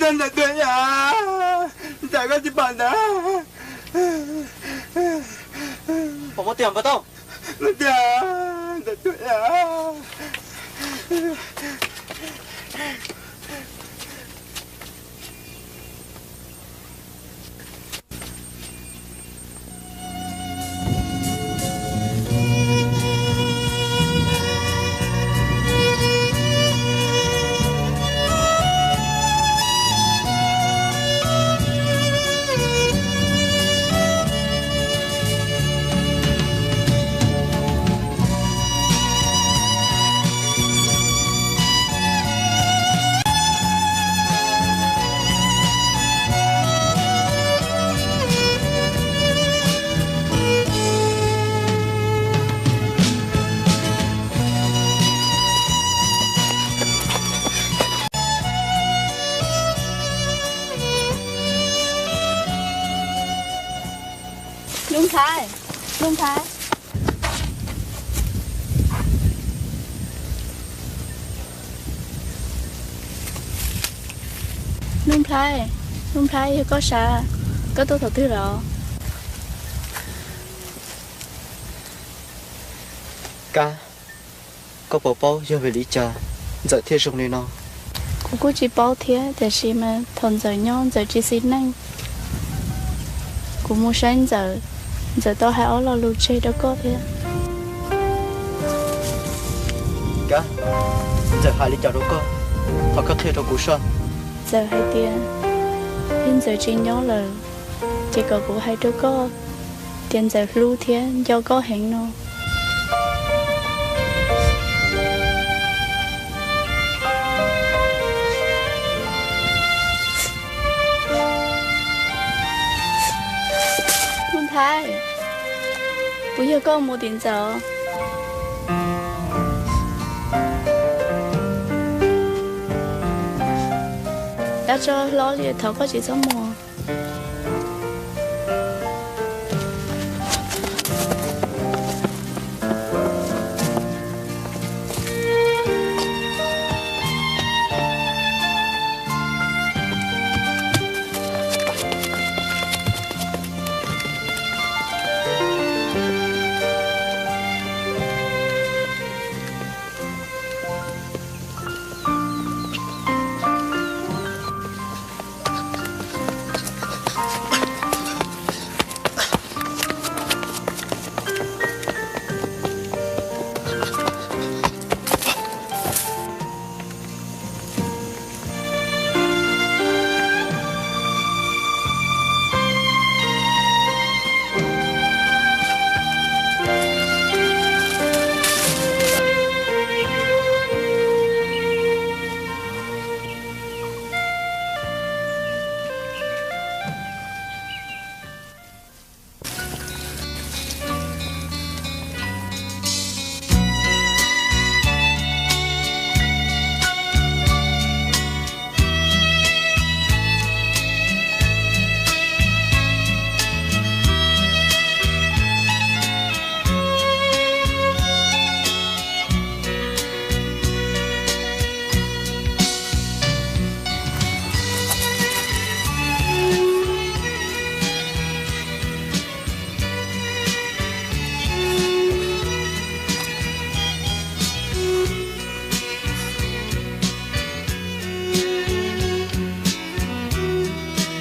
Ntxawm tuag yam, Ntxawm koj tsis pom ntawd. Pom muab tiag npawg Tooj. Muab tiag, Ntxawm tuag yam. Nuj Nplhaib, Nuj Nplhaib. Nuj Nplhaib, Nuj Nplhaib, yog koj sav, koj tuaj thaum twg los? Kab, koj puas paub yog vim li cas Ntxawm thiaj zoo li no? Kuv kuj tsis paub thiab, tiam sis mas thaum Ntxawm nyob Ntxawm tsis xis neej. Kuv mus saib Ntxawm, Ntxawm tau hais ob lo lus tseg rau koj thiab. Kab, Ntxawm hais li cas rau koj? Thov koj qhia rau kuv soj. Ntxawm hais tias yog Ntxawm tsis nyob lawm, ces kom kuv hais rau koj tias Ntxawm hlub thiab nco koj heev no. Nuj Nplhaib, puas yog koj mus tim Ntxawm? Dab tso hlob li, thov koj tsis txhob mus.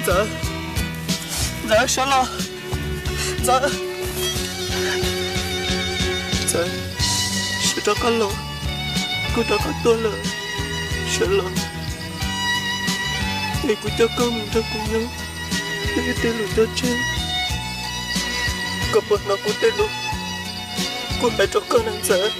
Ntxawm, Ntxawm sawv los. Ntxawm, Ntxawm, sawv rov qab los, kuv rov qab tuaj lawm, sawv los. Es kuv coj koj mus nrog kuv nyob, nyob ib teg lus cog tseg. Koj puas hnov kuv tej lus kuv hais rau koj na Ntxawm?